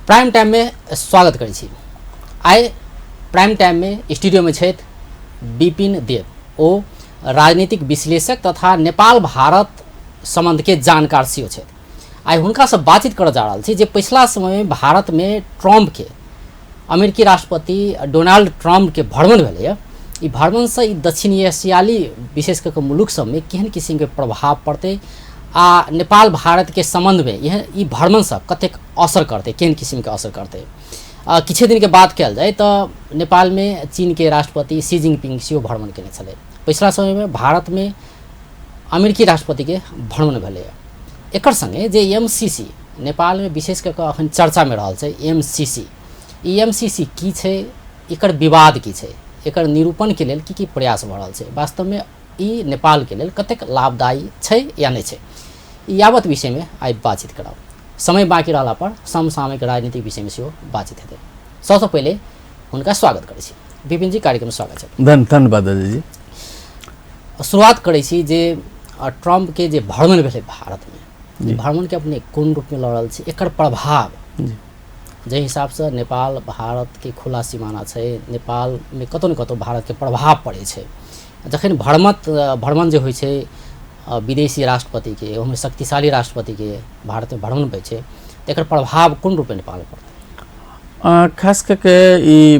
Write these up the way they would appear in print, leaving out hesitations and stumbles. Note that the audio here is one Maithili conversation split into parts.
प्राइम टाइममे स्वागत करै छी। आइ प्राइम टाइममे स्टूडियोमे छथि विपिन देव। ओ राजनीतिक विश्लेषक तथा नेपाल भारत सम्बन्धके जानकार सेहो छथि। आइ हुनकासँ बातचीत करऽ जा रहल छी जे पछिला समयमे भारतमे ट्रम्पके अमेरिकी राष्ट्रपति डोनाल्ड ट्रम्पके भ्रमण भेलैए, ई भ्रमणसँ ई दक्षिण एशियाली विशेष कऽ कऽ मुलुक सबमे केहन किसिमके प्रभाव पड़तै आ नेपाल भारतके सम्बन्धमे ई भ्रमणसँ कतेक असर करतै, केहन किसिमके असर करतै। किछु दिनके बात कयल जाय तऽ नेपालमे चीनके राष्ट्रपति शी जिनपिंग सेहो भ्रमण केने छलै। पछिला समयमे भारतमे अमेरिकी राष्ट्रपतिके भ्रमण भेलैए। एकर सङ्गे जे एम सी सी नेपालमे विशेष कऽ कऽ अखन चर्चामे रहल छै, एम सी सी, ई एम सी सी की छै, एकर विवाद की छै, एकर निरूपणके लेल की की प्रयास भऽ रहल छै, वास्तवमे ई नेपालके लेल कतेक लाभदायी छै या नहि छै, ई यावत विषयमे आइ बातचीत करब। समय बाँकी रहला पर समसामयिक राजनीतिक विषयमे सेहो बातचीत हेतै। सबसँ पहिले हुनका स्वागत करै छी। विपिन जी, कार्यक्रममे स्वागत छै। धन्यवाद अजय जी। शुरुआत करै छी जे ट्रम्पके जे भ्रमण भेलै भारतमे, भ्रमणके अपने कोन रूपमे लऽ रहल छी, एकर प्रभाव जाहि हिसाबसँ नेपाल भारतके खुला सीमाना छै, नेपालमे कतहु ने कतहु भारतके प्रभाव पड़ै छै। जखन भ्रमण जे होइ छै विदेशी राष्ट्रपतिके, ओहिमे शक्तिशाली राष्ट्रपतिके भारतमे भ्रमण होइ छै, तऽ एकर प्रभाव कोन रूपमे नेपालमे पड़तै? खास कऽ के ई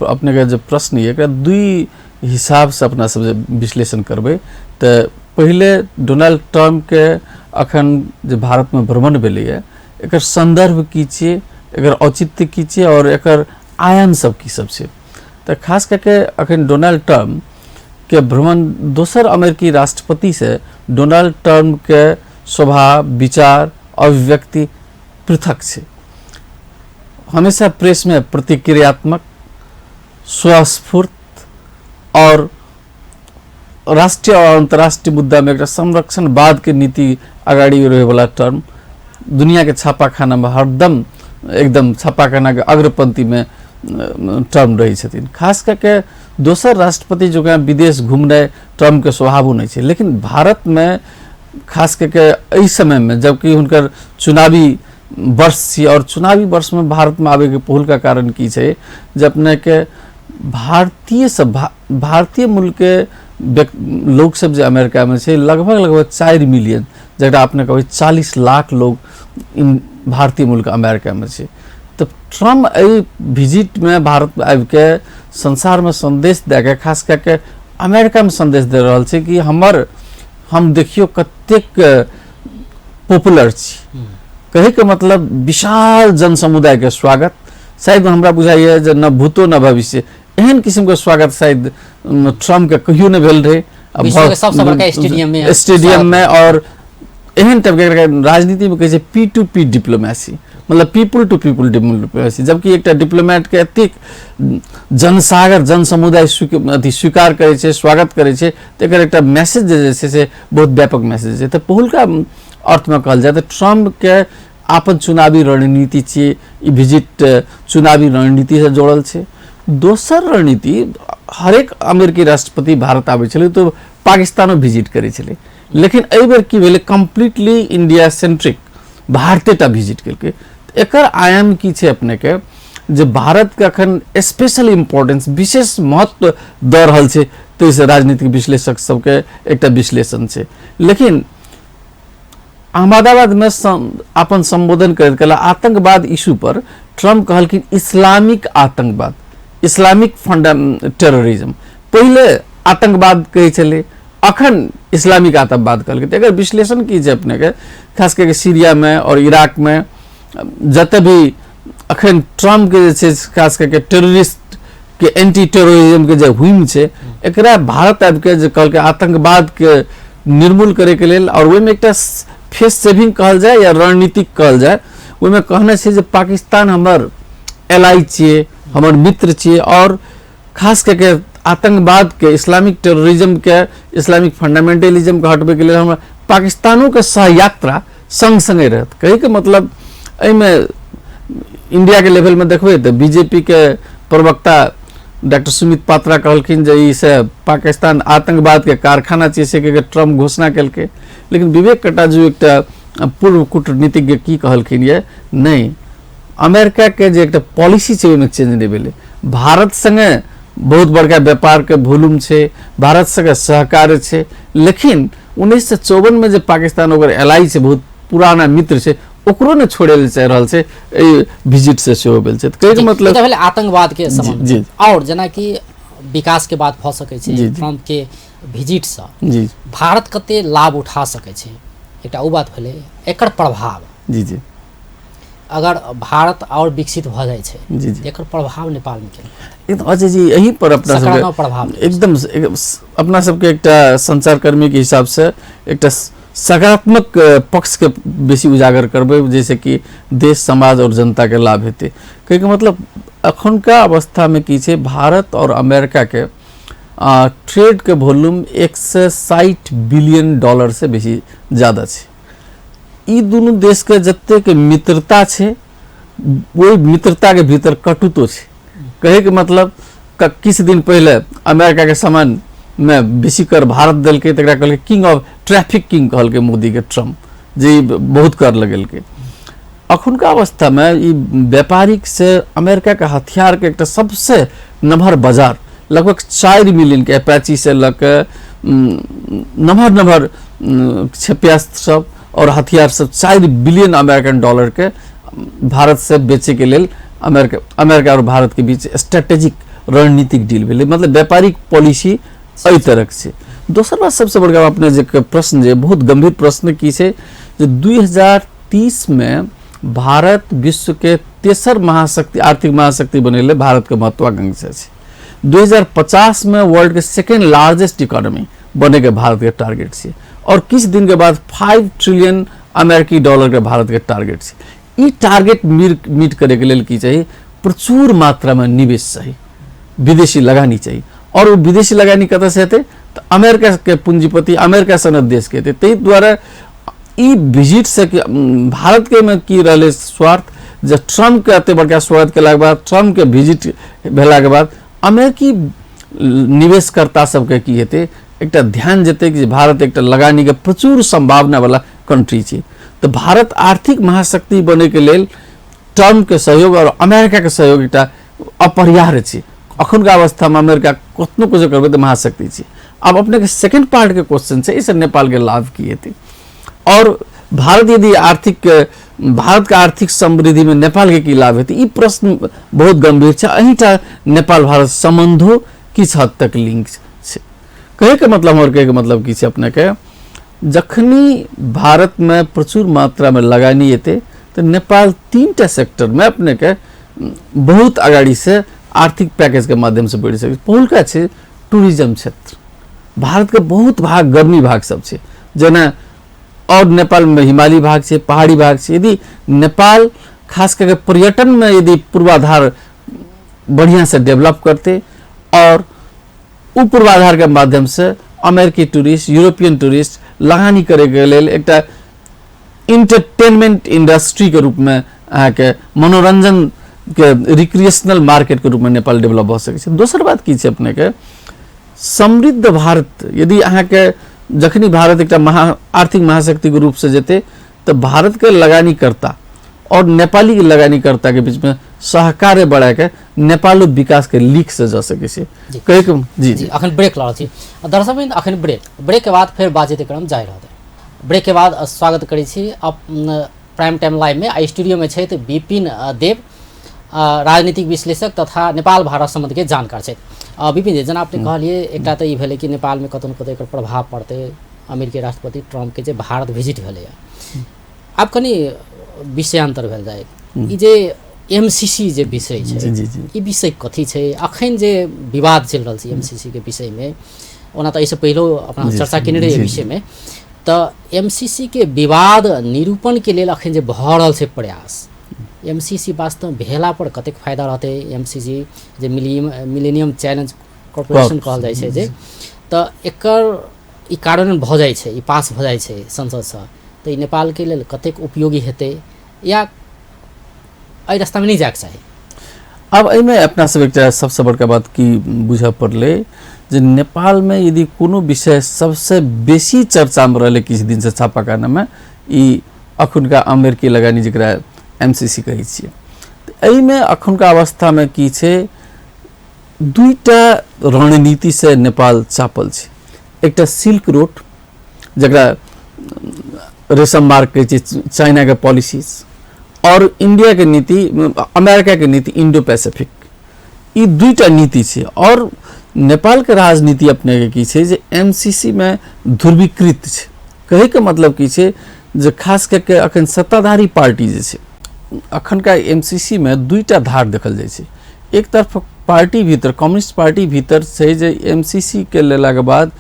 अपनेके जे प्रश्न यऽ, एकरा दुई हिसाबसँ अपना सब जे विश्लेषण करबै तऽ पहिले डोनाल्ड ट्रम्पके अखन जे भारतमे भ्रमण भेलैए एकर सन्दर्भ की छियै, एकर औचित्य की छियै और एकर आयाम सब की सब छै। तऽ खास कऽ के अखन डोनाल्ड ट्रम्प के भ्रमण दोसर अमेरिकी राष्ट्रपति से डोनाल्ड ट्रम्प के स्वभाव, विचार, अभिव्यक्ति पृथक छै। हमेशा प्रेस में प्रतिक्रियात्मक, स्वस्फूर्त और राष्ट्रीय और अंतर्राष्ट्रीय मुद्दा में एकटा संरक्षणवाद के नीति अगाडि रहैवला टर्म दुनिया के छापाखाना में हरदम एकदम छापाखाना के अग्रपंक्ति में टर्म रहै छथिन। खास करके दोसर राष्ट्रपति जकाँ विदेश घुमनाइ ट्रम्प के स्वभावो नहि छै, लेकिन भारत में खास करके एहि समय में जबकि हुनकर चुनावी वर्ष छी और चुनावी वर्ष में भारत में आबे के पहिलुका कारण की छै जे अपने के भारतीय सब भारतीय मूल के लोक सब जे अमेरिका में छै लगभग लगभग 4 मिलियन, जकरा अपने कहबै 40 लाख लोग इन भारतीय मूल के अमेरिका में छै। तऽ ट्रम्प एहि विजिट में भारत आबि के संसार में संदेश दए के खास कए के अमेरिका में संदेश दे रहल छै कि हम देखियौ कतेक पॉपुलर छी। कहैके मतलब विशाल जनसमुदाय के स्वागत, शायद हमरा बुझाइए जे न भूतो न भविष्य एहन किस्म के स्वागत शायद ट्रम्प के कहियो नहि भेल रहे। विश्व के सबसँ बड़का स्टेडियम में स्टेडियम में। और एहन टाइप के राजनीति में कहै छै पी टू पी डिप्लोमेसी, मतलब पीपुल टू पीपुल डिप्लोमेसी, जबकि एकटा डिप्लोमेट के एतेक जनसागर जनसमुदाय अथी स्वीकार करै छै, स्वागत करै छै, तऽ एकर एकटा मैसेज जे छै से बहुत व्यापक मैसेज छै। तऽ पहिलुका अर्थमे कहल जाय तऽ ट्रम्प के अपन चुनावी रणनीति छियै, ई विजिट चुनावी रणनीतिसँ जोड़ल छै। दोसर रणनीति, हरेक अमेरिकी राष्ट्रपति भारत आबै छलै तऽ पाकिस्तानो विजिट करै छलै, लेकिन एहि बेर की भेलै कम्प्लीटली इंडिया सेंट्रिक भारतेटा विजिट केलकै। एकर आयाम की छै अपनेके जे भारतके अखन स्पेशल इम्पोर्टेंस, विशेष महत्व दऽ रहल छै, ताहिसँ राजनीतिक विश्लेषक सबके एकटा विश्लेषण छै। लेकिन अहमदाबादमे अपन संबोधन करैत कला आतंकवाद इशू पर ट्रम्प कहलखिन इस्लामिक आतंकवाद, इस्लामिक फंडा टेररिज्म। पहिले आतंकवाद कहै छलै, अखन इस्लामिक आतंकवाद कहलकै। तऽ एकर विश्लेषण की छै अपनेके? खास करके सीरियामे और इराकमे जतऽ भी अखन ट्रम्पके जे छै खास करके टेररिस्ट के एंटी टेररिज्म के जे हुइम छै, एकरा भारत आबिके जे कहलकै आतंकवादके निर्मूल करैके लेल, और ओहिमे एकटा फेस सेविंग कहल जाय या रणनीतिक कहल जाय, ओहिमे कहने छै जे पाकिस्तान हमर एलाई छियै, हमर मित्र छियै, और खास करके आतंकवाद के, इस्लामिक टेररिज्म के, इस्लामिक फंडामेंटलिज्म के हटबैके लेल हमरा पाकिस्तानोके सहयात्रा संग संगे रहत। कहैके मतलब एहिमे इंडिया के लेवल में देखबै तऽ बीजेपी के प्रवक्ता डॉक्टर सुमित पात्रा कहलखिन जे ई से पाकिस्तान आतंकवाद के कारखाना छै, से कहिके ट्रम्प घोषणा केलकै। लेकिन विवेक कटाजू एकटा पूर्व कूटनीतिज्ञ की कहलखिन ये, नहि, अमेरिकाके जे एकटा पॉलिसी छै ओहिमे चेंज नहि भेलै। भारत संगे बहुत बड़का व्यापारके वॉल्यूम छै, भारत संगे सहकार्य छै, लेकिन 1954 में जे पाकिस्तान ओकर एलाई छै, बहुत पुराना मित्र छै, ओकरो ने छोड़े लए चाहि रहल छै, एहि विजिट से सेहो भेल छै। तऽ कहैके मतलब ई तऽ भेलै आतंकवाद के संबंध। जी। आओर जेनाकि विकास के बात भऽ सकै छै, जी, जी। ट्रम्प के विजिट सँ जी भारत कते लाभ उठा सकै छै, एकटा ओ बात भेलै। एकर प्रभाव जी जी अगर भारत आओर विकसित भऽ जाइ छै, जी जी एकर प्रभाव नेपालमे केना? एकदम अजय जी, एही पर अपना सबके सकारात्मक प्रभाव एकदम अपना सबके एकटा संचारकर्मीके हिसाबसँ एकटा सकारात्मक पक्षके बेसी उजागर करबै, जैसे कि देश, समाज और जनताके लाभ हेतै। कहैके मतलब अखुनका अवस्थामे की छै, भारत और अमेरिकाके ट्रेडके वॉल्यूम 160 बिलियन डॉलर से बेसी ज्यादा छै। ई दुनू देशके जतेक मित्रता छै, ओहि मित्रताके भीतर कटुतो छै। कहैके मतलब किछु दिन पहिले अमेरिकाके सामानमे बेसी कर भारत देलकै, तकरा कहलकै किंग ऑफ ट्रैफिक किंग कहलकै मोदीके ट्रम्प, जे ई बहुत कर लगेलकै। अखुनका अवस्थामे ई व्यापारिक से अमेरिकाके हथियारके एकटा सबसे नमहर बाजार, लगभग 4 मिलियन के अपाची से लऽ के नमहर नमहर क्षेप्यास्त्र सब और हथियार सब 4 बिलियन अमेरिकन डॉलर के भारत से बेचे के लेल अमेरिका और भारत के बीच स्ट्रेटेजिक रणनीतिक डील भेलै। मतलब व्यापारिक पॉलिसी एहि तरहक छै। दोसर बात सबसे बड़का अपने जे प्रश्न, जे बहुत गंभीर प्रश्न की छै, जे 2030 में भारत विश्व के तेसर महाशक्ति, आर्थिक महाशक्ति बनेले भारत के महत्वाकांक्षा छै। 2050 में वर्ल्ड के सेकेंड लार्जेस्ट इकोनॉमी बने के भारत के टारगेट छै, और किछु दिन के बाद 5 ट्रिलियन अमेरिकी डॉलर के भारत के टारगेट छै। ई टारगेट मीट करे के लेल की चाही? प्रचुर मात्रा में निवेश चाही, विदेशी लगानी चाही। और वो विदेशी लगानी कतऽ से हेतै? तऽ अमेरिका के पूंजीपति, अमेरिका सनक देश के हेतै। ताहि दुआरे ई विजिट से कि भारत के में की रहलै स्वार्थ, जे ट्रम्प के एते बड़का स्वागत केलाके बाद, ट्रम्प के विजिट भेलाके बाद अमेरिकी निवेशकर्ता सबके की हेतै, एकटा ध्यान जेतै कि भारत एकटा लगानी के प्रचुर संभावना वाला कंट्री छै। तऽ भारत आर्थिक महाशक्ति बने के लेल ट्रम्प के सहयोग और अमेरिका के सहयोग एकटा अपरिहार्य छै। अखुनका अवस्थामे अमेरिका कतनो कुछो करबै तऽ महाशक्ति छै। आब अपने के सेकंड पार्ट के क्वेश्चन छै, एहिसँ नेपाल के लाभ की हेतै, और भारत यदि आर्थिक, भारत के आर्थिक समृद्धि में नेपाल के की लाभ हेतै, ई प्रश्न बहुत गंभीर छै। एहिटा नेपाल भारत संबंधो किछु हद तक लिंक छै। कहैके मतलब, हमर कहैके मतलब की छै अपने के, जखनी भारत में प्रचुर मात्रा में लगानी एतै तऽ नेपाल 3टा सेक्टर में अपने के बहुत अगाडि से आर्थिक पैकेज के माध्यम से बढ़ि सकै। पहिलका छै टूरिज्म क्षेत्र। भारत के बहुत भाग गर्मी भाग सब छै, जेना और नेपाल में हिमालयी भाग छै, पहाड़ी भाग छै। यदि नेपाल खास करके पर्यटन में यदि पूर्वाधार बढ़िया से डेवलप करते और उ पूर्वाधार के माध्यम से अमेरिकी टूरिस्ट, यूरोपियन टूरिस्ट लगानी करे के लेल एकटा इंटरटेनमेंट इंडस्ट्री के रूप में अहाँके मनोरंजन के रिक्रिएशनल मार्केट के रूप में नेपाल डेवलप भऽ सकै छै। दोसर बात की छै अपने के, समृद्ध भारत यदि अहाँके जखनी भारत एकटा आर्थिक महाशक्ति के रूप से जेतै तऽ भारत के लगानीकर्ता और नेपाली के लगानीकर्ता के बीच में सहकार्य बढ़ा के नेपालो विकास के लीक से जा सकै छै। कहै के जी, जी, जी। अखन ब्रेक लऽ रहल छी दर्शक वृन्द, अखन ब्रेक के बाद फेर बातचीत क्रम जारी रहतै। ब्रेक के बाद स्वागत करै छी प्राइम टाइम लाइव में। आ स्टूडियो में छथि विपिन देव, राजनीतिक विश्लेषक तथा नेपाल भारत संबंध के जानकार छथि। विपिन जी, जेना अपने कहलिए, एकटा तऽ ई भेलै कि नेपाल में कतौ न कतौ एकर प्रभाव पड़तै, अमेरिकी राष्ट्रपति ट्रम्प के जे भारत विजिट भेलैए। आब कनि विषयांतर भेल जाय, ई जे एमसीसी जे विषय छै, जी, जी, जी। ई विषय कथी छै? अखन जे विवाद चलि रहल छै एमसीसी के विषय में, ओना तऽ एहिसँ पहिलो अपना चर्चा केने रहियै विषय में, तऽ एमसीसी के विवाद निरूपण के लेल अखन जे भऽ रहल छै प्रयास, एमसीसी वास्तव भेला पर कतेक फायदा रहतै? एमसीसी जे मिलेनियम चैलेंज कॉर्पोरेशन कहल जाइ छै जे, तऽ एकर ई कार्यान्वयन भऽ जाइ छै, ई पास भऽ जाइ छै संसदसँ, तऽ ई नेपालके लेल कतेक उपयोगी हेतै या एहि रास्तामे नहि जायके चाही? आब एहिमे अपना सब एकटा सबसँ बड़का बात की बुझऽ पड़लै जे नेपालमे यदि कोनो विषय सबसँ बेसी चर्चामे रहलै किछु दिनसँ छापाखानामे, ई अखुनका अमेरिकी लगानी जकरा एमसीसी कहै छियै। एहिमे अखुनका अवस्थामे की छै, दुईटा रणनीति से नेपाल चापल छै। एकटा सिल्क रोड, जकरा रेशम मार्ग कहै छै, चाइनाके पॉलिसीज, और इंडियाके नीति, अमेरिकाके नीति इंडो पैसिफिक, ई दुईटा नीति छै। और नेपालके राजनीति अपनेके की छै जे एमसीसी में ध्रुवीकृत छै। कहैके मतलब की छै जे खास कऽ के अखन सत्ताधारी पार्टी जे छै, अखनका एमसीसी में दुईटा धार देखल जाइ छै। एक तरफ पार्टी भीतर, कम्युनिस्ट पार्टी भीतर छै जे एमसीसी के लेलाके बाद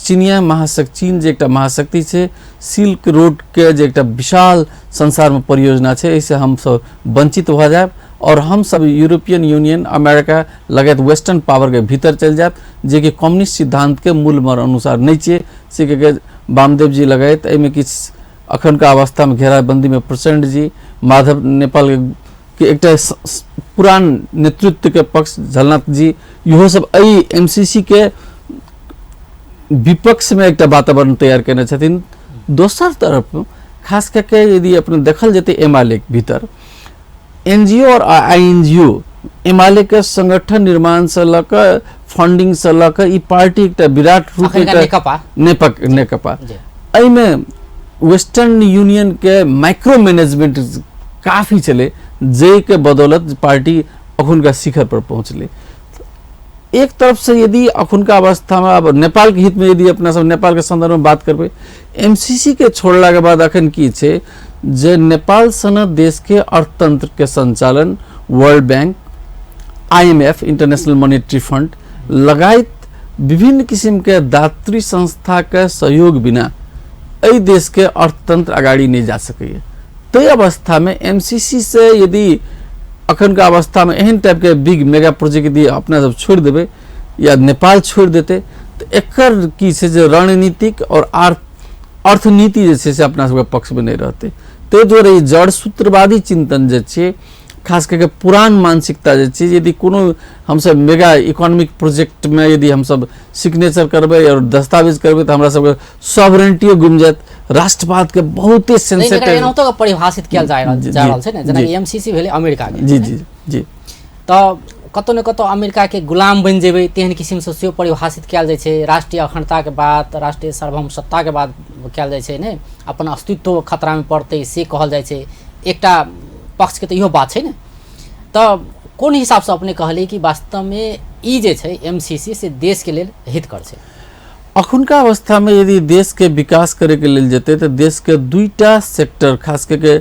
चीनिया महाशक्ति, चीन जे एकटा महाशक्ति छै, सिल्क रोड के जे एकटा विशाल संसारमे परियोजना छै, एहिसँ हमसब वंचित भऽ जायब और हमसब यूरोपियन यूनियन, अमेरिका लगायत वेस्टर्न पावर के भीतर चलि जायब, जेकि कम्युनिस्ट सिद्धांत के मूल मर अनुसार नहि छै। से के वामदेव जी लगायत एहिमे किछु अखनका अवस्थामे घेराबंदी में प्रचंड जी, माधव नेपाल के एकटा पुरान नेतृत्व के पक्ष झलनाथ जी, इहो सब एहि एमसीसी के विपक्ष में एकटा वातावरण तैयार केने छथिन। दोसर तरफ खास कऽ के यदि अपने देखल जेतै एमाले के भीतर एनजीओ और आईएनजीओ, एमाले के संगठन निर्माण से लऽ कऽ फंडिंग से लऽ कऽ ई पार्टी एकटा विराट रूप अखनका नेकपा। नेकपा एहिमे वेस्टर्न यूनियन के माइक्रो मैनेजमेंट काफी छलै, जाहिके बदौलत पार्टी अखुनका शिखर पर पहुँचलै। एक तरफ से यदि अखुनका अवस्था में अब नेपाल के हित में यदि अपना सब नेपाल के संदर्भ में बात करबै, एमसीसी के छोड़ला के बाद अखन की छै जे नेपाल सन देश के अर्थतंत्र के संचालन world bank, IMF, international monetary fund लगायत विभिन्न किसिम के दात्री संस्था के सहयोग बिना एहि देश के अर्थतंत्र अगाडि नहीं जा सकैए। ताहि अवस्था में एमसीसी से यदि अखनका अवस्था में एहन टाइप के बिग मेगा प्रोजेक्ट यदि अपना सब छोड़ि देबै या नेपाल छोड़ि देतै तऽ एकर की छै जे रणनीतिक और अर्थनीति जे छै से अपना सबके पक्षमे नहि रहतै। ताहि दुआरे ई जड़ सूत्रवादी चिंतन जे छै, खास कऽ के पुरान मानसिकता जे छै, यदि कोनो हमसब मेगा इकोनॉमिक प्रोजेक्टमे यदि हमसब सिग्नेचर करबै और दस्तावेज करबै तऽ हमरा सबके सॉवरेंटियो गुम जायत, राष्ट्रवाद के बहुते सेंसिटिव एनाहितो परिभाषित कयल जा रहल छै ने, जेना एमसीसी भेलै अमेरिका के। जी जी जी। तऽ कतौ ने कतौ अमेरिका के गुलाम बनि जेबै तेहन किसिमसँ सेहो परिभाषित कयल जाइ छै। राष्ट्रीय अखंडताके बात, राष्ट्रीय सार्वभौम सत्ताके बात कयल जाइ छै ने, अपन अस्तित्व खतरामे पड़तै से कहल जाइ छै। एकटा पक्षके तऽ इहो बात छै ने। तऽ कोन हिसाबसँ अपने कहलियै कि वास्तवमे ई जे छै एमसीसी से देशके लेल हितकर छै? अखुनका अवस्थामे यदि देशके विकास करैके लेल जेतै तऽ देशके दुईटा सेक्टर, खास करके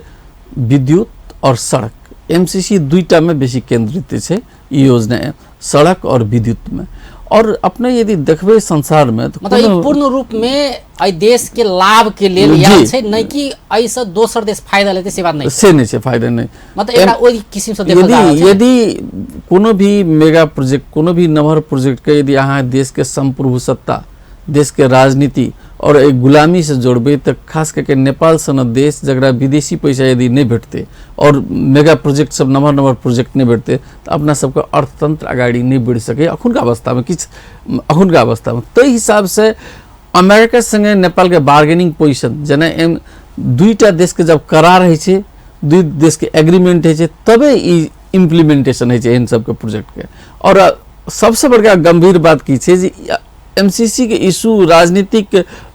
विद्युत और सड़क, एमसीसी दुईटा में बेसी केंद्रित छै ई योजना, सड़क और विद्युत में। और अपने यदि देखबै संसार में तऽ मतलब पूर्ण रूप में एहि देश के लाभ के लेल याद छै, नहीं कि एहि से दोसर देश फायदा लेतै से बात नहीं, से नहीं छै, फायदा नहीं। मतलब एकरा ओहि किसिम से देखल जा रहल छै। यदि कोनो भी मेगा प्रोजेक्ट, कोनो भी नमहर प्रोजेक्ट के यदि अहाँ देश के संप्रभु सत्ता, देश के राजनीति और एक गुलामी से जोड़बै तऽ खास करके नेपाल सन देश जकरा विदेशी पैसा यदि नहीं भेटतै और मेगा प्रोजेक्ट सब नमहर नमहर प्रोजेक्ट नहीं भेटतै तऽ अपना सबके अर्थतंत्र अगाडि नहीं बढ़ि सकै अखुनका अवस्थामे, किछु अखुनका अवस्थामे। ताहि हिसाबसँ अमेरिका संगे नेपालके बार्गेनिंग पोजिशन, जेना एम दुईटा देशके जब करार होइ छै, दुई देशके एग्रीमेंट होइ छै, तबे ई इम्प्लीमेंटेशन होइ छै एहन सबके प्रोजेक्टके। और सबसँ बड़का गंभीर बात की छै जे एमसीसी के इशू राजनीतिक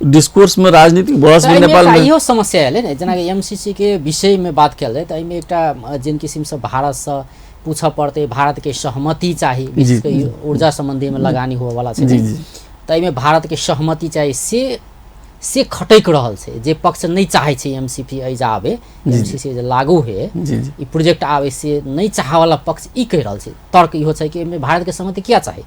डिस्कोर्स में, राजनीतिक बहस में नेपाल में इहो समस्या एलै ने। जेना एमसीसी के विषय में बात कयल जाय तऽ एहिमे एकटा जिन किसिमसँ भारतसँ पूछऽ पड़तै, भारत के सहमति चाही, विशेष कऽ ऊर्जा सम्बन्धी में लगानी होवऽवाला छै, तऽ एहिमे भारत के सहमति चाही, से खटकि रहल छै। जे पक्ष नहि चाहै छै एमसीपी एहि आबे, एमसीसी जे लागू हे, ई प्रोजेक्ट आबे, से नहि चाहऽवाला पक्ष ई कहि रहल छै। तर्क इहो छै कि एहिमे भारत के सहमति किया चाही,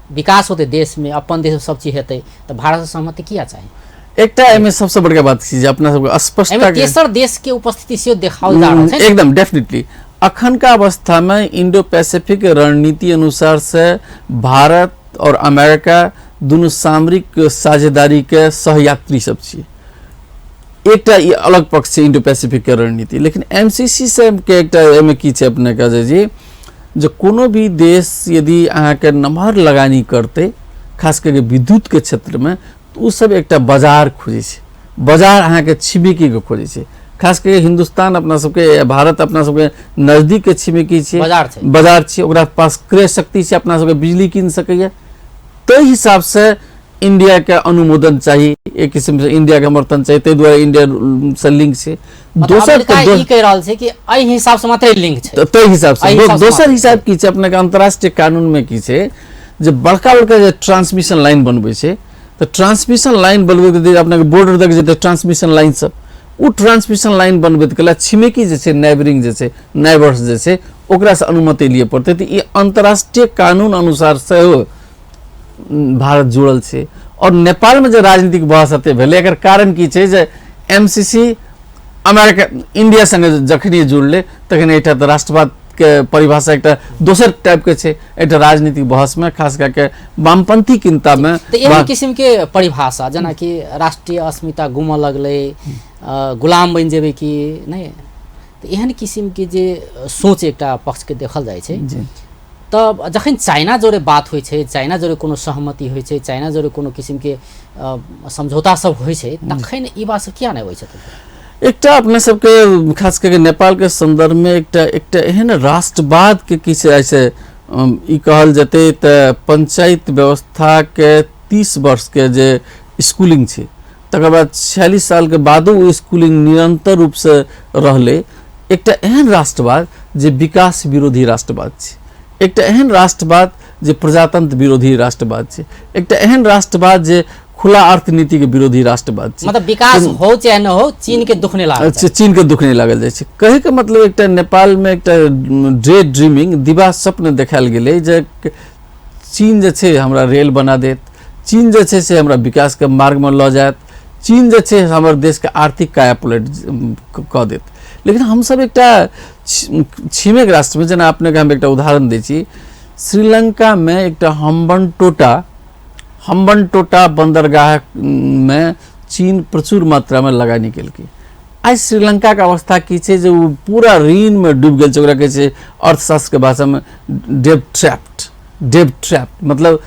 विकास होतै देश में, अपन देश में सब चीज हेतै तऽ भारत से सहमति किया चाही। एकटा एहिमे सबसँ बड़का बात छै जे अपना सबके स्पष्टता तेसर देश के उपस्थिति सेहो देखाओल जा रहल छै एकदम डेफिनेटली। अखनका अवस्थामे इंडो पैसिफिक रणनीति अनुसार से भारत और अमेरिका दुनू सामरिक साझेदारी के सहयात्री सब छियै। एकटा ई अलग पक्ष छै इंडो पैसिफिक के रणनीति, लेकिन एमसीसी से के एकटा एहिमे की छै अपने के जे जे कोनो भी देश यदि अहाँके नमहर लगानी करतै खास करके विद्युत के क्षेत्रमे तऽ ओ सब एकटा बाजार खोजै छै, बाजार अहाँके छिमेकीके खोजै छै। खास कऽ हिन्दुस्तान अपना सबके, भारत अपना सबके नजदीकके छिमेकी छै, बाजार छै, बाजार छै, ओकरा पास क्रय शक्ति छै, अपना सबके बिजली कीन सकैए। ताहि हिसाबसँ इंडियाके अनुमोदन चाही, एक किसिमसँ इंडियाके समर्थन चाही, ताहि दुआरे इंडियासँ लिंक छै। दोसर ई कहि रहल छै कि एहि हिसाबसँ मात्रे लिंक छै, ताहि हिसाबसँ। दोसर हिसाब की छै अपनेके अंतर्राष्ट्रीय कानूनमे की छै जे बड़का बड़का जे ट्रांसमिशन लाइन बनबै छै, तऽ ट्रांसमिशन लाइन बनबैके अपनेके बॉर्डर तक जेतै ट्रांसमिशन लाइन सब, ओ ट्रांसमिशन लाइन बनबैत कला छिमेकी जे छै, नेबरिंग जे छै, नेबर्स जे छै, ओकरासँ अनुमति लिअ पड़तै। तऽ ई अंतर्राष्ट्रीय कानून अनुसार सेहो भारत जुड़ल छै। और नेपालमे जे राजनीतिक बहस एते भेलै, एकर कारण की छै जे एमसीसी अमेरिका इंडिया संगे जखनी जुड़लै तखन एकटा तऽ राष्ट्रवादके परिभाषा एकटा दोसर टाइपके छै, एकटा राजनीतिक बहसमे खास कए के वामपंथी किनतामे तऽ एहन किसिमके परिभाषा जेनाकि राष्ट्रीय अस्मिता गुमऽ लगलै, गुलाम बनि जेबै कि नहि, तऽ एहन किसिमके जे सोच एकटा पक्षके देखल जाइ छै। तऽ जखन चाइना जोड़े बात होइ छै, चाइना जोड़े कोनो सहमति होइ छै, चाइना जोड़े कोनो किसिमके समझौता सब होइ छै, तखन ई बात सब किया नहि होइ छै? एकटा अपने सबके खास करके नेपालके सन्दर्भमे एकटा एकटा एहन राष्ट्रवादके किछु ऐसे ई कहल जेतै तऽ पंचायत व्यवस्थाके 30 वर्षके जे स्कूलिंग छै, तकर बाद 46 सालके बादो ओ स्कूलिंग निरंतर रूपसँ रहलै। एकटा एहन राष्ट्रवाद जे विकास विरोधी राष्ट्रवाद छै, एकटा एहन राष्ट्रवाद जे प्रजातंत्र विरोधी राष्ट्रवाद छै, एकटा एहन राष्ट्रवाद जे खुला अर्थनीति के विरोधी राष्ट्रवाद छै। मतलब विकास हो चाहे न हो, चीन के दुख नहीं लागल। चीन के दुख नहीं लागल जाइ छै। कहै के मतलब एकटा नेपाल में एकटा डे ड्रीमिंग, दिवा स्वप्न देखायल गेलै जे चीन जे छै हमरा रेल बना देत, चीन जे छै से हमरा विकास के मार्ग में लऽ जायत, चीन जे छै हमर देश के आर्थिक काया पलट कऽ देत। लेकिन हमसब एकटा छिमेक राष्ट्रमे, जेना अपनेके हम एकटा उदाहरण दै छी, श्रीलंकामे एकटा हम्बनटोटा बन्दरगाहमे चीन प्रचुर मात्रामे लगानी केलकै। आइ श्रीलंकाके अवस्था की छै जे ओ पूरा ऋणमे डूबि गेल छै, ओकरा कहै छै अर्थशास्त्रके भाषामे डेब ट्रैप्ड, मतलब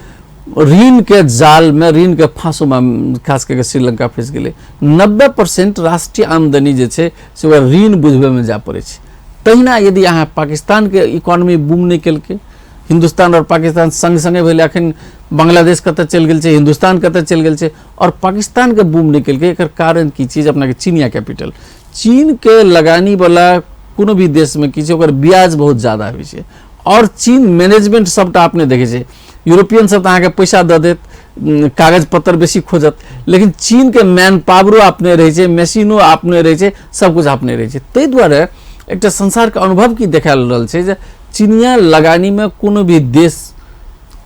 ऋणके जालमे, ऋणके फाँसोमे खास कऽ के श्रीलंका फँसि गेलै। 90% राष्ट्रीय आमदनी जे छै से ओकरा ऋण बुझबैमे जाय पड़ै छै। तहिना यदि अहाँ पाकिस्तानके इकोनॉमी बूम नहि केलकै, हिन्दुस्तान और पाकिस्तान संग संगे भेलै, अखन बांग्लादेश कतऽ चलि गेल छै, हिन्दुस्तान कतऽ चलि गेल छै, और पाकिस्तानके बूम नहि केलकै, एकर कारण की छै जे अपनाके चीनिया कैपिटल, चीनके लगानीवला कोनो भी देशमे की छै ओकर ब्याज बहुत ज्यादा होइ छै, और चीन मैनेजमेंट सबटा अपने देखै छै। यूरोपियन सब तऽ अहाँके पैसा दऽ देत, कागज पत्तर बेसी खोजत, लेकिन चीनके मैन पावरो अपने रहै छै, मशीनो अपने रहै छै, सब कुछ अपने रहै छै। ताहि दुआरे एकटा संसारके अनुभव की देखा रहल छै जे चीनिया लगानीमे कोनो भी देश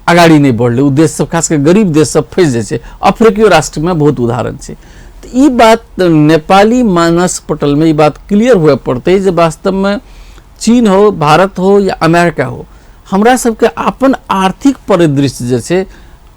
अगाडि नहि बढ़लै, ओ देश सब खास कऽ गरीब देश सब फँसि जाइ छै। अफ्रीकियो राष्ट्रमे बहुत उदाहरण छै। तऽ ई बात नेपाली मानस पटलमे ई बात क्लियर हुए पड़तै जे वास्तवमे चीन हो, भारत हो या अमेरिका हो, हमरा सबके अपन आर्थिक परिदृश्य जे छै,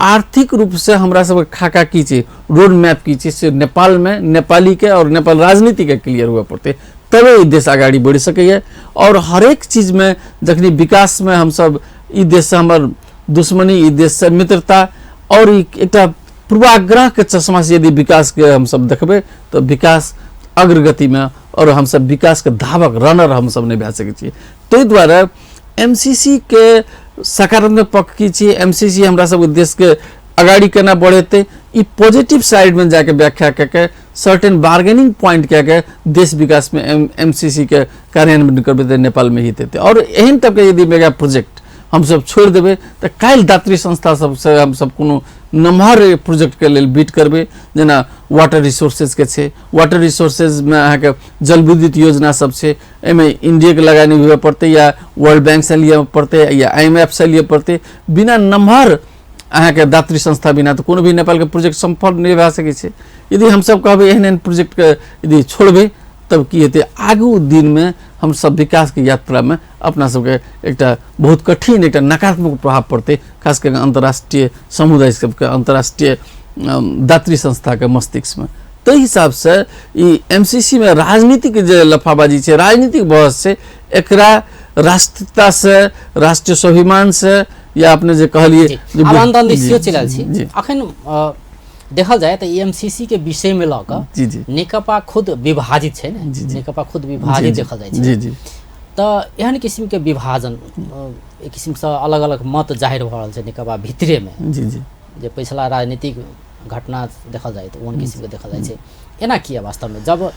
आर्थिक रूपसँ हमरा सबके खाका की छै, रोड मैप की छै, से नेपालमे नेपालीके और नेपाल राजनीतिके क्लियर हुए पड़तै, तबे ई देश अगाडि बढ़ि सकैए। और हरेक चीजमे जखनी विकासमे हमसब ई देशसँ हमर दुश्मनी, ई देशसँ मित्रता और ई एकटा पूर्वाग्रहके चश्मासँ यदि विकासके हमसब देखबै तऽ विकास अग्रगतिमे और हमसब विकासके धावक रनर हमसब नहि भए सकै छियै। ताहि दुआरे एमसीसी के सकारात्मक पक्ष की छै, एमसीसी हमरा सबके देशके अगाडि केना बढ़ेतै, ई पॉजिटिव साइडमे जाके व्याख्या कऽ के सर्टेन बार्गेनिंग पॉइंट कए के देश विकासमे एमसीसी के कार्यान्वयन करबै तऽ नेपालमे हित हेतै। और एहन टाइपके यदि मेगा प्रोजेक्ट हमसब छोड़ि देबै तऽ काल्हि दात्री संस्था सबसँ हमसब कोनो नमहर प्रोजेक्टके लेल बीट करबै, जेना वाटर रिसोर्सेजके छै, वाटर रिसोर्सेजमे अहाँके जल विद्युत योजना सब छै, एहिमे इंडियाके लगानी हुए पड़तै या वर्ल्ड बैंकसँ लिअ पड़तै या IMF सँ लिअ पड़तै। बिना नमहर अहाँके दात्री संस्था बिना तऽ कोनो भी नेपालके प्रोजेक्ट सफल नहि भए सकै छै। यदि हमसब कहबै एहन एहन प्रोजेक्टके यदि छोड़बै तब की हेतै, आगू दिनमे हमसब विकासके यात्रामे अपना सबके एकटा बहुत कठिन एकटा नकारात्मक प्रभाव पड़तै, खास कऽ अन्तर्राष्ट्रीय समुदाय सबके, अन्तर्राष्ट्रीय दात्री संस्थाके मस्तिष्कमे। ताहि हिसाबसँ ई एमसीसी मे राजनीतिक जे लफाबाजी छै, राजनीतिक बहस छै, एकरा राष्ट्रीयतासँ, राष्ट्रीय स्वाभिमानसँ या अपने जे कहलियै आब अन्त अन्त सेहो चलि आयल छी। अखन देखल जाय तऽ एमसीसी के विषय में लऽ कऽ जी जी नेकपा खुद विभाजित छै ने, जी, जी। नेकपा खुद विभाजित देखल जाइ छै। जी जी। तऽ एहन किसिम के विभाजन, एक किसिमसँ अलग अलग मत जाहिर भऽ रहल छै नेकपा भितरेमे। जी जी। जे पिछला राजनीतिक घटना देखल जाय तऽ ओहन किसिमके देखल जाइ छै। एना किया वास्तवमे जब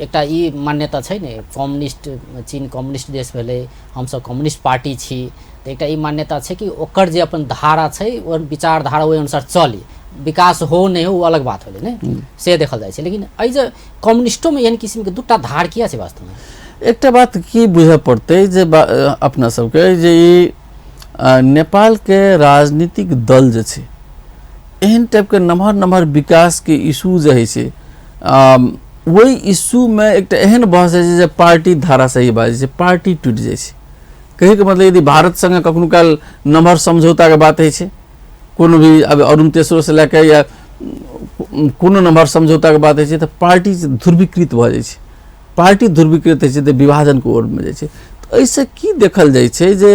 एकटा ई मान्यता छै ने, कम्युनिस्ट चीन कम्युनिस्ट देश भेलै, हमसब कम्युनिस्ट पार्टी छी, तऽ एकटा ई मान्यता छै कि ओकर जे अपन धारा छै ओ विचारधारा ओहि अनुसार चली, विकास हो नहि हो ओ अलग बात होलै ने, से देखल जाइ छै। लेकिन एहि जे कम्युनिस्टोमे एहन किसिमके दूटा धार किया छै वास्तवमे? एकटा बात की बुझऽ पड़तै जे अपना सबके जे ई नेपालके राजनीतिक दल जे छै एहन टाइपके नमहर नमहर विकासके इशू जे होइ छै, ओहि इशूमे एकटा एहन बहस होइ छै जे पार्टी धारा सही बाजै छै, पार्टी टूटि जाइ छै। कहैके मतलब यदि भारत संगे कखनो काल नमहर समझौताके बात होइ छै, कोनो भी अब अरुण तेसरोसँ लए कऽ या कोनो नमहर समझौताके बात होइ छै तऽ पार्टी ध्रुवीकृत भऽ जाइ छै। पार्टी ध्रुवीकृत होइ छै तऽ विभाजनके ओरमे जाइ छै। तऽ एहिसँ की देखल जाइ छै जे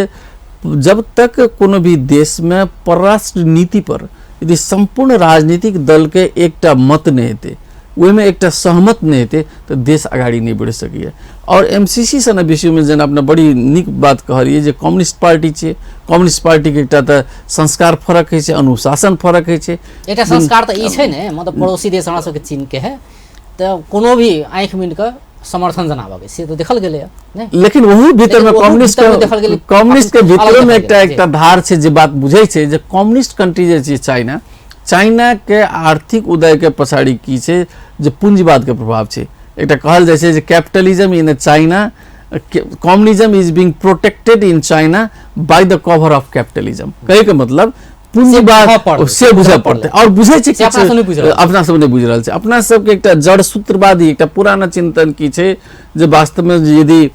जब तक कोनो भी देशमे परराष्ट्र नीति पर यदि सम्पूर्ण राजनीतिक दलके एकटा मत नहि हेतै, ओहिमे एकटा सहमत नहि हेतै, तऽ देश अगाडि नहि बढ़ि सकैए। आओर एमसीसी सन विषयमे जेना अपना बड़ी नीक बात कहलियै जे कम्युनिस्ट पार्टी छै, कम्युनिस्ट पार्टीके एकटा तऽ संस्कार फरक होइ छै, अनुशासन फरक होइ छै। एकटा संस्कार तऽ ई छै ने, मतलब पड़ोसी देश हमरा सबके चीनके है तऽ कोनो भी आँखि मुनि कऽ समर्थन जनाबऽके से तऽ देखल गेलैए नहि? लेकिन ओहू भीतरमे कम्युनिस्ट कम्युनिस्ट के भीतरमे एकटा एकटा धार छै जे बात बुझै छै जे कम्युनिस्ट कंट्री जे छै चाइना, चाइना के आर्थिक उदय के पछाड़ी की छै जे पूंजीवाद के प्रभाव छै। एकटा कहल जाइ छै जे capitalism in China, communism is being protected in China by the cover of capitalism. कहैके मतलब पूंजीवाद से बुझऽ पड़तै और बुझै छै अपना सब नहि बुझि रहल छै। अपना सबके एकटा जड़ सूत्रवादी एकटा पुराना चिंतन की छै जे वास्तवमे यदि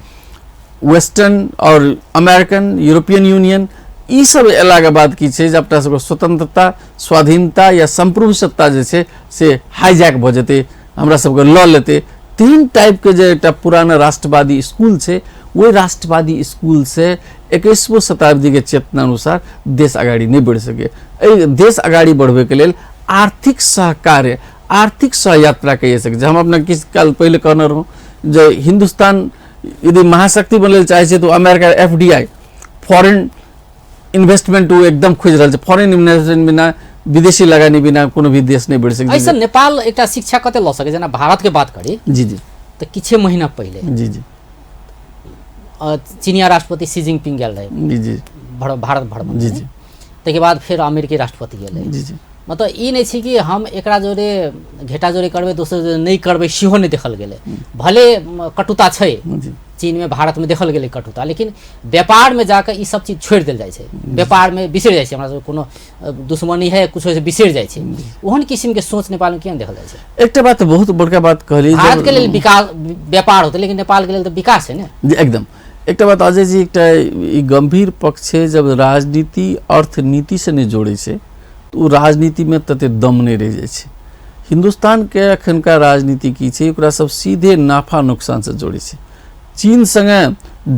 वेस्टर्न और अमेरिकन यूरोपियन यूनियन ई सब अयलाके बाद की छै जे अपना सबके स्वतंत्रता स्वाधीनता या संप्रभु सत्ता जे छै से हाईजैक भऽ जेतै, हमरा सबके लऽ लेतै। तीन टाइपके जे एकटा पुराना राष्ट्रवादी स्कूल छै, ओहि राष्ट्रवादी स्कूल से 21वीं शताब्दीके चेतना अनुसार देश अगाडि नहि बढ़ि सकै। एहि देश अगाडि बढ़बैके लेल आर्थिक सहकार्य, आर्थिक सहयात्रा कहि सकै छै। हम अपना किछु काल पहिले कहने रहौँ जे हिन्दुस्तान यदि महाशक्ति बनय लेल चाहै छै तऽ अमेरिका एफडीआई फॉरेन इन्वेस्टमेंट ओ एकदम खोजि रहल छै। फॉरेन इन्वेस्टमेंट बिना, विदेशी लगानी बिना कोनो भी देश नहि बढ़ि सकै। एहिसँ नेपाल एकटा शिक्षा कते लऽ सकै? जेना भारतके बात करी जी जी, तऽ किछे महीना पहिले जी जी चीनिया राष्ट्रपति शी जिनपिंग गेल रहे जी जी भारत भ्रमण जी जी, ताहिके बाद फेर अमेरिकी राष्ट्रपति गेलै जी जी। मतलब ई नहि छै कि हम एकरा जोरे घेटा जोरे करबै दोसर जोरे नहि करबै, सेहो नहि देखल गेलै। भले कटुता छै चीनमे भारतमे देखल गेलै कटुता, लेकिन व्यापारमे जाकऽ ई सब चीज छोड़ि देल जाइ छै, व्यापारमे बिसरि जाइ छै। हमरा सबके कोनो दुश्मनी है कुछ होइ छै बिसरि जाइ छै। ओहन किसिमके सोच नेपालमे किया देखल जाइ छै? एकटा बात बहुत बड़का बात कहली, भारतके लेल विकास व्यापार होतै लेकिन नेपालके लेल तऽ विकास है ने। जी एकदम। एकटा बात अजय जी, एकटा ई गंभीर पक्ष छै, जब राजनीति अर्थनीति से नहि जोड़ै छै तऽ ओ राजनीतिमे तते दम नहि रहि जाइ छै। हिन्दुस्तानके एखनका राजनीति की छै, ओकरा सब सीधे नाफा नुकसानसँ जोड़ै छै। चीन संगे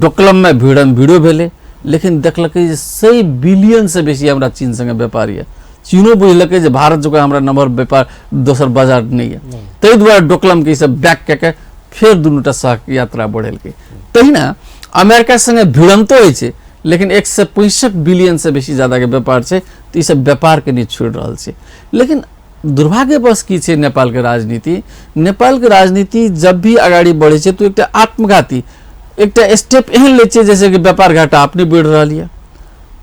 डोकलममे भीड़ो भेलै, लेकिन देखलकै जे 100 बिलियनसँ बेसी हमरा चीन संगे व्यापार यऽ। चीनो बुझलकै जे भारत जकाँ हमरा नम्बर व्यापार दोसर बाजार नहि यऽ, ताहि दुआरे डोकलमके ई सब बैक कए कऽ फेर दुनूटा सह यात्रा बढ़ेलकै। तहिना अमेरिका संगे भिड़ंतो होइ छै, लेकिन 165 बिलियनसँ बेसी ज्यादाके व्यापार छै, तऽ ई सब व्यापारके नहि छोड़ि रहल छै। लेकिन दुर्भाग्यवश की छै नेपालके राजनीति, नेपालके राजनीति जब भी अगाडि बढ़ै छै तऽ एकटा आत्मघाती एकटा स्टेप एहन लै छै जैसे कि व्यापार घाटा अपने बढ़ि रहल यऽ।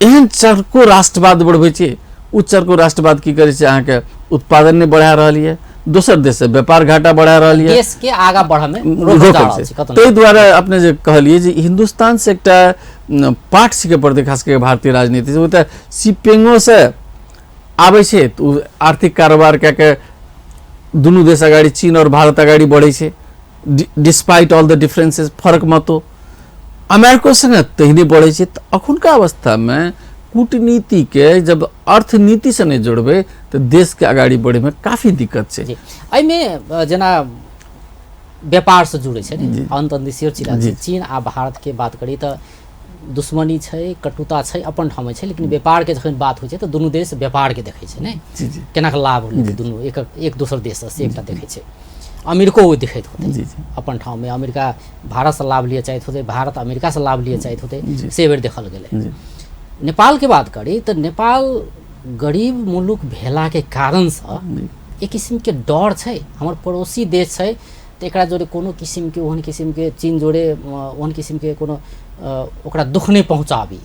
एहन चरको राष्ट्रवाद बढ़बै छै, ओ चरको राष्ट्रवाद की करै छै, अहाँके उत्पादन नहि बढ़ा रहल यऽ, दोसर देशसँ व्यापार घाटा बढ़ा रहल यऽ, देशके आगाँ बढ़ऽमे रोकल छै। ताहि दुआरे अपने जे कहलियै जे हिन्दुस्तानसँ एकटा पाठ सीखऽ पड़तै, खास कऽ भारतीय राजनीति से। ओ तऽ सिपेंगोसँ आबै छै तऽ ओ आर्थिक कारोबार कए कऽ दुनू देश अगाडि चीन और भारत अगाडि बढ़ै छै, डिस्पाइट ऑल the differences, फरक मतो। अमेरिको संगे तहिने बढ़ै छै। तऽ अखुनका अवस्थामे कूटनीतिके जब अर्थनीतिसँ नहि जोड़बै तऽ देशके अगाडि बढ़ैमे काफी दिक्कत छै। एहिमे जेना व्यापारसँ जुड़ै छै ने, अन्तर्देशीय चिरा चीन आ भारतके बात करी तऽ दुश्मनी छै, कटुता छै, अपन ठाम छै, लेकिन व्यापारके जखन बात होइ छै तऽ दुनू देश व्यापारके देखै छै ने, जी जी केना कऽ लाभ लेतै दुनू एक एक दोसर देशसँ, से एकटा देखै छै। अमेरिको ओ देखैत होतै जी जी अपन ठाममे, अमेरिका भारतसँ लाभ लिअ चाहैत होतै, भारत अमेरिकासँ लाभ लिअ चाहैत होतै, से बेर देखल गेलै। जी नेपालके बात करी तऽ नेपाल गरीब मुलुक भेलाके कारणसँ एक किसिमके डर छै, हमर पड़ोसी देश छै तऽ एकरा जोड़े कोनो किसिमके ओहन किसिमके चीन जोड़े ओहन किसिमके कोनो ओकरा दुःख नहि पहुँचाबी,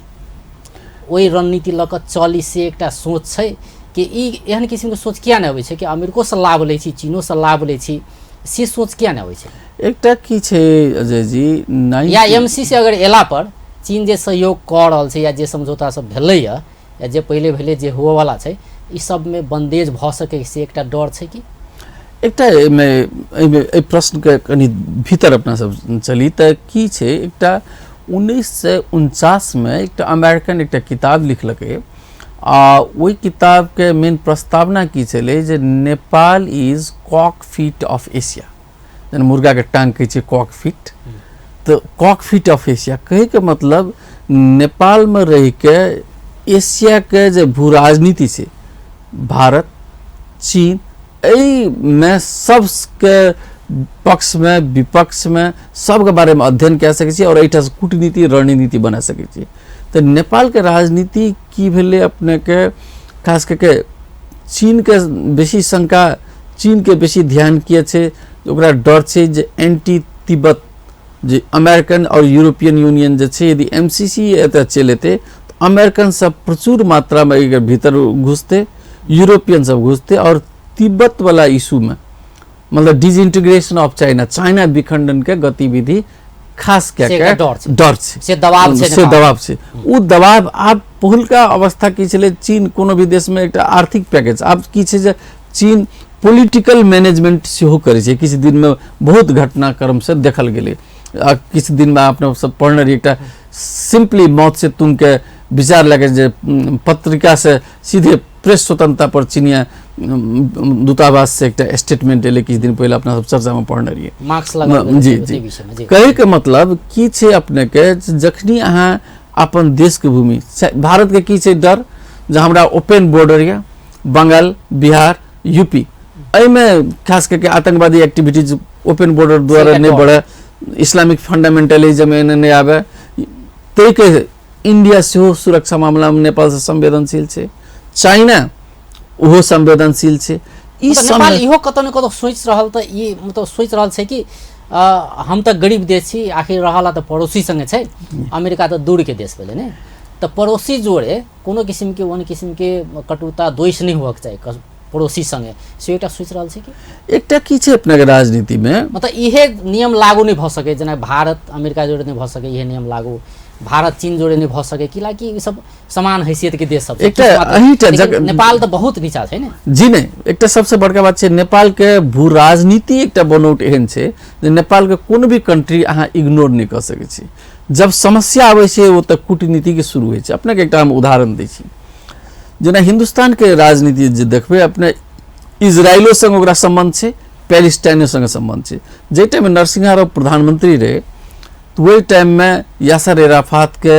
ओहि रणनीति लऽ कऽ चली, से एकटा सोच छै कि ई एहन किसिमके सोच किया नहि अबै छै कि अमेरिकोसँ लाभ लै छी, चीनोसँ लाभ लै छी, से सोच किया नहि अबै छै? एकटा की छै अजय जी, या एमसी से अगर एला पर चीन जे सहयोग कऽ रहल छै या जे समझौता सब भेलैए या जे पहिले भेलै जे हुअवला छै, ई सबमे बन्देज भऽ सकै, से एकटा डर छै कि? एकटा एहिमे एहिमे एहि प्रश्नके कनि भीतर अपना सब चली तऽ की छै, एकटा 1949 एकटा अमेरिकन एकटा किताब लिखलकै आ ओहि किताबके मेन प्रस्तावना की छलै जे Nepal is cock feet of Asia, जेना मुर्गाके टांग कहै छै कॉक फीट, तऽ कॉक फीट ऑफ एशिया कहैके मतलब नेपालमे रहिके एशियाके जे भू राजनीति छै, भारत चीन एहिमे सबके पक्षमे विपक्षमे सबके बारेमे अध्ययन कए सकै छी और एहिठाम कूटनीति रणनीति बना सकै छी। तऽ नेपालके राजनीति की भेलै अपनेके खास कऽ के चीनके बेसी शंका, चीनके बेसी ध्यान किए छै, ओकरा डर छै जे एंटी तिब्बत जे अमेरिकन और यूरोपियन यूनियन जे छै यदि एमसीसी एतऽ चलि एतै तऽ अमेरिकन सब प्रचुर मात्रामे एकर भीतर घुसतै, यूरोपियन सब घुसतै और तिब्बत वाला इशूमे मतलब डिसइंटीग्रेशन ऑफ चाइना, चाइना विखंडन के गतिविधि खास कए से के एकटा डर छै। डर छै, से दबाव छै से नेपाल। दबाव छै। ओ दबाव आब पहिलका अवस्था की छलै, चीन कोनो भी देशमे एकटा आर्थिक पैकेज, आब की छै जे चीन पॉलिटिकल मैनेजमेंट सेहो करै छै। किछु दिनमे बहुत घटनाक्रम से देखल गेलै आ किछु दिनमे अपना सब पढ़ने रही एकटा सिम्पली मौत से तुमके विचार लए के जे पत्रिका से सीधे प्रेस स्वतंत्रता पर चीनिया दूतावास से एकटा स्टेटमेंट एलै किछु दिन पहिले, अपना सब चर्चामे पढ़ने रहियै। मार्क्स लगल जी गेलै जी ताहि विषयमे। जी कहैके मतलब की छै अपनेके, जखनी अहाँ अपन देशके भूमि, भारतके की छै डर जे हमरा ओपन बॉर्डर यऽ बंगाल बिहार यूपी, एहिमे खास करके आतंकवादी एक्टिविटीज ओपन बॉर्डर द्वारा से नहि डर। बढ़े, इस्लामिक फंडामेंटलिज्म एने नहि आबे, ताहिके इंडिया सेहो सुरक्षा मामलामे नेपालसँ संवेदनशील छै, चाइना ओहो संवेदनशील छै। ई मतलब नेपाल इहो कतौ ने कतौ सोचि रहल तऽ ई मतलब सोचि रहल छै कि हम तऽ गरीब देश छी, आखिर रहला तऽ पड़ोसी संगे छै, अमेरिका तऽ दूरके देश भेलै ने, तऽ पड़ोसी जोड़े कोनो किसिमके ओहन किसिमके कटुता द्वेष नहि होबक चाही पड़ोसी संगे, से एकटा सोचि रहल छै कि एकटा की छै अपनेके राजनीतिमे, मतलब इहे नियम लागू नहि भऽ सकै, जेना भारत अमेरिका जोड़े नहि भऽ सकै इहे नियम लागू, भारत चीन जोड़े नहि भऽ सकै, कि लाकि ई सब समान हैसियत के देश सब छै। एकटा किछु मात्र- एहिटा लेकिन नेपाल तऽ बहुत नीचा छै ने। जी नहि, एकटा सबसे बड़का बात छै नेपालके भू राजनीति एकटा बनौट एहन छै जे नेपालके कोनो भी कंट्री अहाँ इग्नोर नहि कऽ सकै छी। जब समस्या आबै छै ओ तऽ कूटनीतिके शुरू होइ छै। अपनेके एकटा हम उदाहरण दै छी, जेना हिन्दुस्तानके राजनीति जे देखबै अपने, इजरायलो संग ओकरा सम्बन्ध छै, पैलेस्टाइनो संग सम्बन्ध छै। जाहि टाइममे नरसिंहा राव प्रधानमंत्री रहै तऽ ओहि टाइममे यासर अराफातके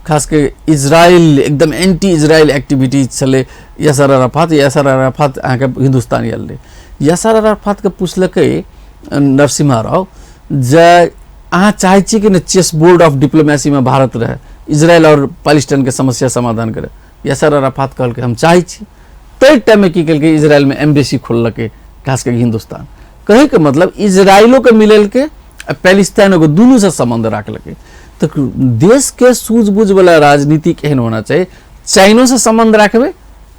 खास के इजराइल एकदम एंटी इजराइल एक्टिविटीज छलै यासर अराफात। यासर अराफात अहाँके हिन्दुस्तान आयल रहै। यासर अराफातके पुछलकै नरसिम्हा राव जे अहाँ चाहै छी कि नहि चेस बोर्ड ऑफ डिप्लोमेसीमे भारत रहै, इजराइल और पैलेस्टाइनके समस्या समाधान करै? यासर अराफात कहलकै हम चाहै छी। ताहि टाइममे की केलकै, इजराइलमे एम्बेसी खोललकै खास कऽ हिन्दुस्तान। कहैके मतलब इजराइलोके मिलेलकै आ पैलेस्टाइनोके, दुनूसँ सम्बन्ध राखलकै। तऽ देशके सूझबूझवला राजनीति एहन होना चाही, चाइनोसँ सम्बन्ध राखबै,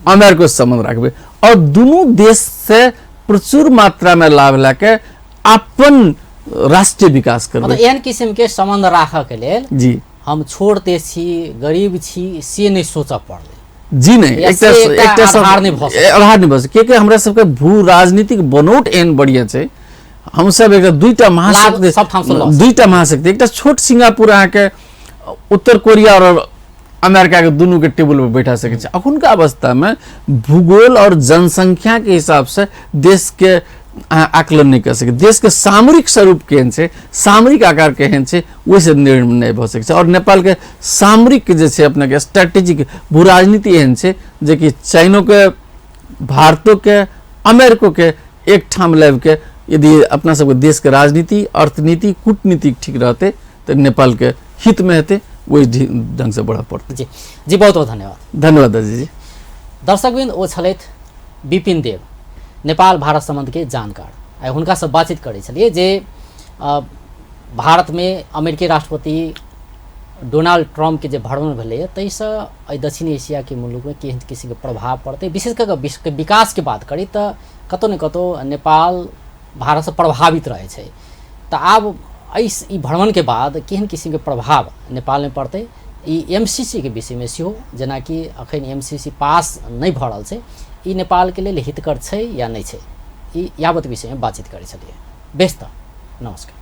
अमेरिकोसँ सम्बन्ध राखबै और दुनू देशसँ प्रचुर मात्रामे लाभ लए के अपन राष्ट्रीय विकास करबै। मतलब एहन किसिमके सम्बन्ध राखऽके लेल जी हम छोट देश छी, गरीब छी, से नहि सोचऽ पड़लै। जी नहि, या एकटा से एकटा एकटा सब आधार नहि भऽ सकै। आधार नहि भऽ सकै, कियाकि हमरा सबके भू राजनीतिक बनौट एहन बढ़िया छै। हमसब एकटा दुईटा महाशक्ति, सब ठामसँ लऽ सकै। दुईटा महाशक्ति, एकटा छोट सिंगापुर अहाँके उत्तर कोरिया और अमेरिका के दुनू के टेबुल पर बैठा सकै छै। अखुनका अवस्थामे भूगोल और जनसंख्या के हिसाब से देश के अहाँ आकलन नहि कऽ सकै। देशके सामरिक स्वरूप केहन छै, सामरिक आकार केहन छै, ओहिसँ निर्णय भऽ सकै छै। आओर नेपालके सामरिक जे छै अपनेके स्ट्रेटेजिक भूराजनीति एहन छै जेकि चाइनोके, भारतोके, अमेरिकोके एकठाम लाबिके यदि अपना सबके देशके राजनीति, अर्थनीति, कूटनीति ठीक रहतै तऽ नेपालके हितमे हेतै, ओहि ढङ्गसँ बढ़ऽ पड़तै। जी जी, बहुत बहुत धन्यवाद। धन्यवाद अजय जी। दर्शकवृन्द, ओ छलथि विपिन देव, नेपाल भारत सम्बन्धके जानकार। आइ हुनकासँ बातचीत करै छलियै जे भारतमे अमेरिकी राष्ट्रपति डोनाल्ड ट्रम्पके जे भ्रमण भेलैए ताहिसँ एहि दक्षिण एशियाके मुलुकमे केहन किसिमके प्रभाव पड़तै। विशेष कऽ कऽ विश्वके विकासके बात करी तऽ कतहु ने कतहु नेपाल भारतसँ प्रभावित रहै छै, तऽ आब एहि ई भ्रमणके बाद केहन किसिमके प्रभाव नेपालमे पड़तै, ई एमसीसी के विषयमे सेहो, जेनाकि अखन एमसीसी पास नहि भऽ रहल छै, ई नेपालके लेल हितकर छै या नहि छै, ई यावत विषयमे बातचीत करै छलियै। बेस तऽ नमस्कार।